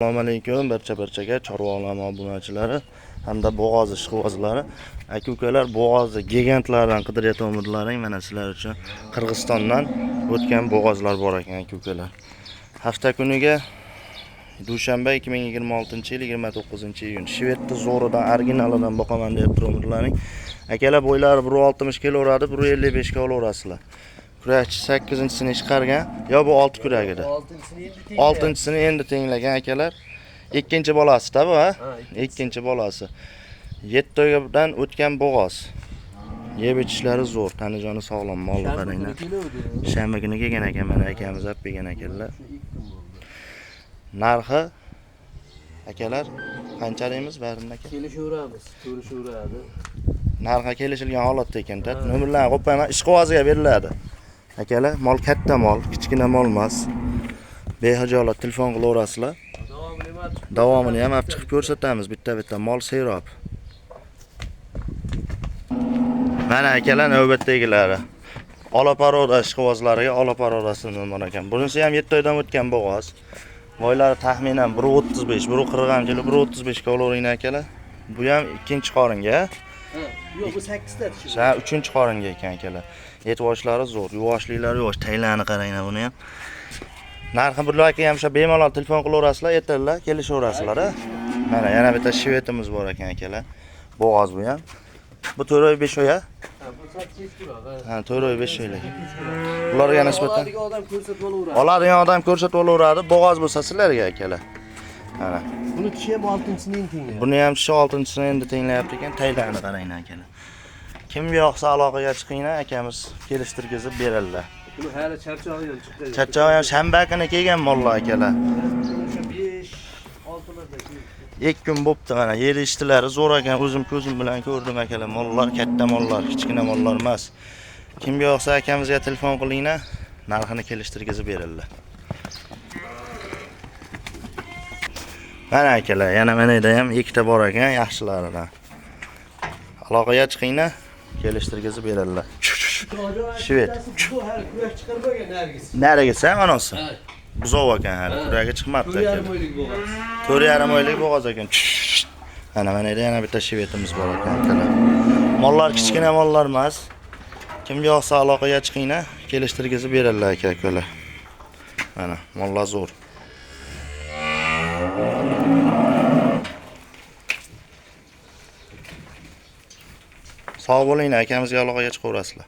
Assalomu alaykum barcha-barchaga chorva olami obunachilari hamda bo'g'oz ishqibozlari. Aka-ukalar, bo'g'ozni gigantlaridan qidirayotganlaring mana sizlar uchun Qirg'izistondan o'tgan bo'g'ozlar bor ekan aka-ukalar. Hafta kuniga dushanba 2026-yil 29-iyun. Shvedni zo'ridan, originalidan boqaman deb turganlaring. Akalar bo'ylari 1.60 kelaveradi, 1.55 ga olaverasizlar. Kurakchi 8-chisini chiqargan, yo bu 6 kurak edi. 6-chisini endi tenglagan akalar. Ikkinchi bolasi-da bu, ha? Ikkinchi bolasi. 7 oydan o'tgan bo'g'oz. Yeb ichishlari zo'r, tanijoni sog'lom, molni qaranglar. Shanba kuni kelgan ekan, mana akamiz olib kelgan ekanlar. Narxi akalar qancha deymiz barini aka? Kelishaveramiz, ko'rishaveradi. Narxi kelishilgan holatda ekan-da. Nomerlarni qo'yib qo'yaman, ishqiboziga beriladi. Akalar, mol katta mol, kichkina mol emas. Behijolat telefon qilaverasizlar. Davomini ham olib chiqib ko'rsatamiz. Bitta-bitta mol serob. Mana akalar navbatdagilari. Ola paroda ishqibozlariga ola parodasini bor ekan. Bunisi ham 7 oydan o'tgan bo'g'oz. Boylari taxminan 1.35, 1.40 ham kelib 1.35 ga olaveringlar akalar. Bu ham ikkinchi qoringa. Yo'q, bu 8 ta tishi. Ha, 3-chi qoringa ekan akalar. E'tiborlari zo'r, yuvoshliklari yuvosh, taylarni qaranglar buni ham. Narxi bir aka ham o'sha bemalol telefon qilaverasizlar, ertalar kelishaverasizlar, ha. Mana yana bitta shvetimiz bor ekan akalar. Bo'g'oz bu ham. Bu 4 oy 5 oy, ha? Bu 8 kilo. Ha, 4 oy 5 oylik. Bularga nisbatan oladigan odam ko'rsatib olaveradi. Oladigan odam ko'rsatib olaveradi. Bo'g'oz bo'lsa sizlarga akalar. Mana. Buni tishi ham 6-chisini tenglayapti. Buni ham tishi 6-chisini endi tenglayapti ekan. Taylarni qaranglar akalar. Kimga yoqsa aloqaga chiqinglar, akamiz kelishtirgizib beradilar. Buni hali charchog'i ham chiqqan. Charchog'i ham shanba kuni kelgan mollar akalar. O'sha 5 6larda keldi. 2 kun bo'pti mana yer ishtilari zo'r ekan, o'zim ko'zim bilan ko'rdim akalar. Mollar katta mollar, kichkina mollar emas. Kimga yoqsa akamizga telefon qilinglar, narxini kelishtirgizib beradilar. Mana akalar, yana mana yerda ham ikkita bor ekan, yaxshilaridan. Aloqaga chiqinglar, kelishtirgizib beradilar. Shved. Bu hali kurak chiqarmagan nargis. Narigisi ham anasi. Buzov ekan hali, kuragi chiqmabdi akalar. 4,5 oylik bo'g'oz. 4,5 oylik bo'g'oz ekan. Mana mana yerda yana bitta shvetimiz bor ekan akalar. Mollar kichkina mollar emas. Kimga yoqsa aloqaga chiqinglar, kelishtirgizib beradilar aka akalar. Mana mollar zo'r. Sog' bo'linglar, akamizga aloqaga chiqaverasizlar.